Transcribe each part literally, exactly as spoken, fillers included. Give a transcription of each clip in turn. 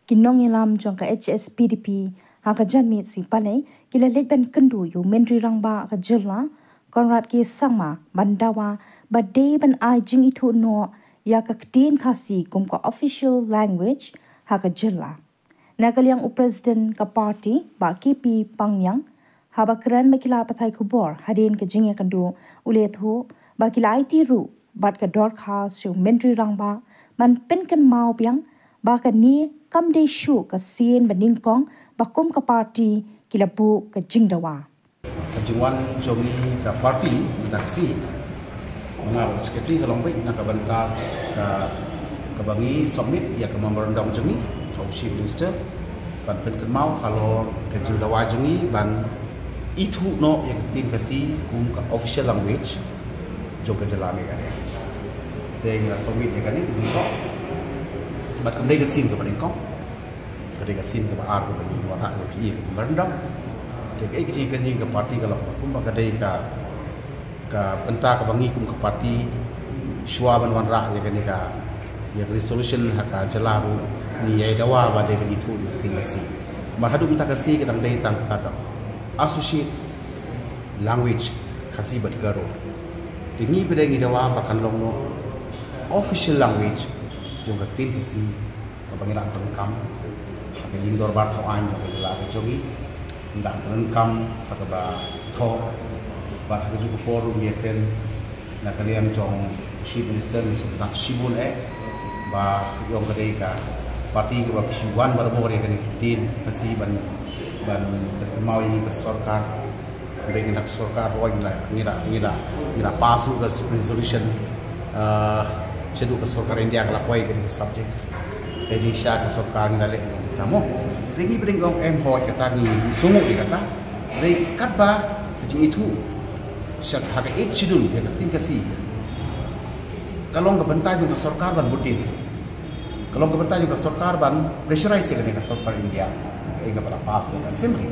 Ki nongïalam jong ka H S P D P ha ka janmiet sngi Palei ki la leit ban kynduh ïa u Myntri Rangbah ka jylla, Conrad K Sangma, ban dawa ba dei ban ai jingithuh noh ïa ka ktien Khasi kum ka official language ha ka jylla. Na ka liang u President ka party, Bah K P Pangniang, haba kren bad ki lad pathai khubor hadien ka jingïakynduh, u la ïathuh ba ki la aiti ruh bad ka dorkhas sha u Myntri Rangbah ban pynkynmaw biang ba kane kam dei shuh ka sien ba nyngkong ba kum ka party ki la buh ka jingdawa. Ka jingwan jong ngi ka party mynta ka sngi, nga bad secretary ka long beit na ka bynta ka, kaba ngi submit ïa ka memorandum jong ngi ha u Chief Minister ban pynkynmaw halor ka jingdawa jong ngi ban ithuh noh ïa ka ktien Khasi kum ka official language jong ka jylla Meghalaya. Te ngi la submit ïa kane ka jingkyrpad bad kam dei ka sien kaba nyngkong. Ka dei ka sien kaba ar kaba ngi wanrah, kaba ngi ïa ka memorandum. Te kaei ka jingkren jong ka party ka long ba kumba ka dei ka, ka bynta kaba ngi kum ka party shuwa ban wanrah ïa kane ka, ïa ka resolution ha ka jylla ruh ngi ïa dawa ba dei ban ithuh ïa ka ktien Khasi. Namar haduh mynta ka sngi ka dang dei tang kata ka associate language, Khasi bad Garo. Te ngi pat ngi dawa ba kan long noh official language jong ka ktien Khasi kaba ngi la pyndonkam ha ka ïing dorbar thaw aiñ jong ka jylla ka jong ngi. Ngi la pyndonkam ha kaba thoh bad ha kajuh ka por ruh ngi ïakren na ka liang jong u Chief Minister, ngi sngewtynnat shibun eh ba ïong ka dei ka party kaba phi shu wan barabor ïa kane ka ktien Khasi ban, ban pynkynmaw ïa ngi ka sorkar. Hynrei ngi na ka sorkar Hawaii ngi la, ngi la, ngi la, ngi la pass ruh ka resolution, eh, shaduh ka sorkar India ka la poi ïa kane ka subject. Te jingshisha ka sorkar ngi la leh ïa kata mo. Te ngi pat ngi ong em hooid kata ngi, ngi sngewnguh ïa kata. Hynrei katba ka jingithuh sha ha ka Eighth Schedule ïa ka ktien Khasi ka long ka bynta jong ka sorkar ban bud dien. Ka long ka bynta jong ka sorkar ban pressurize ïa kane ka sorkar India, kaei kaba la pass da ka Assembly.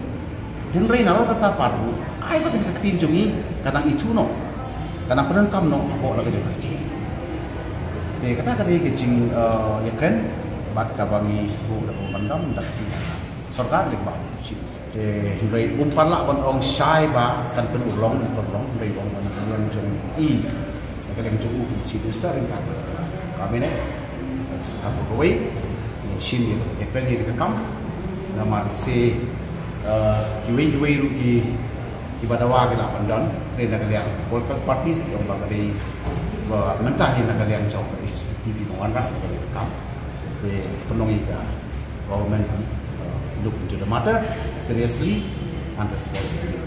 Hynrei nalor kata pat ruh ai ba kane ka ktien jong ngi ka nang ithuh noh, ka nang pyndonkam noh hapoh la ka jong ka state. Te kata ka dei ka jing, eh, ïakren bad kaba ngi buh da ka memorandum da ka shisha sorkar leh ba shi. Te hynrei um pat lah ban ong shai ba kan pynurlong, pynurlong, hynrei ong ban pynurlong jong i na ka liang jong u kum Chief Minister ryngkat bad ka Cabinet. Ka kam kawei ngi shim ïa ka, ïa ka kam. Namar lehse, eh, kiwei kiwei ruh ki, kiba dawa ki lah ban don, hynrei na ka liang political parties ki ong ba ka dei ba mynta hi na ka liang jong ka H S P D P ki nang wanrah ïa ka kam. Te pynlong ïa ka government, uh, look into the matter seriously and responsibly.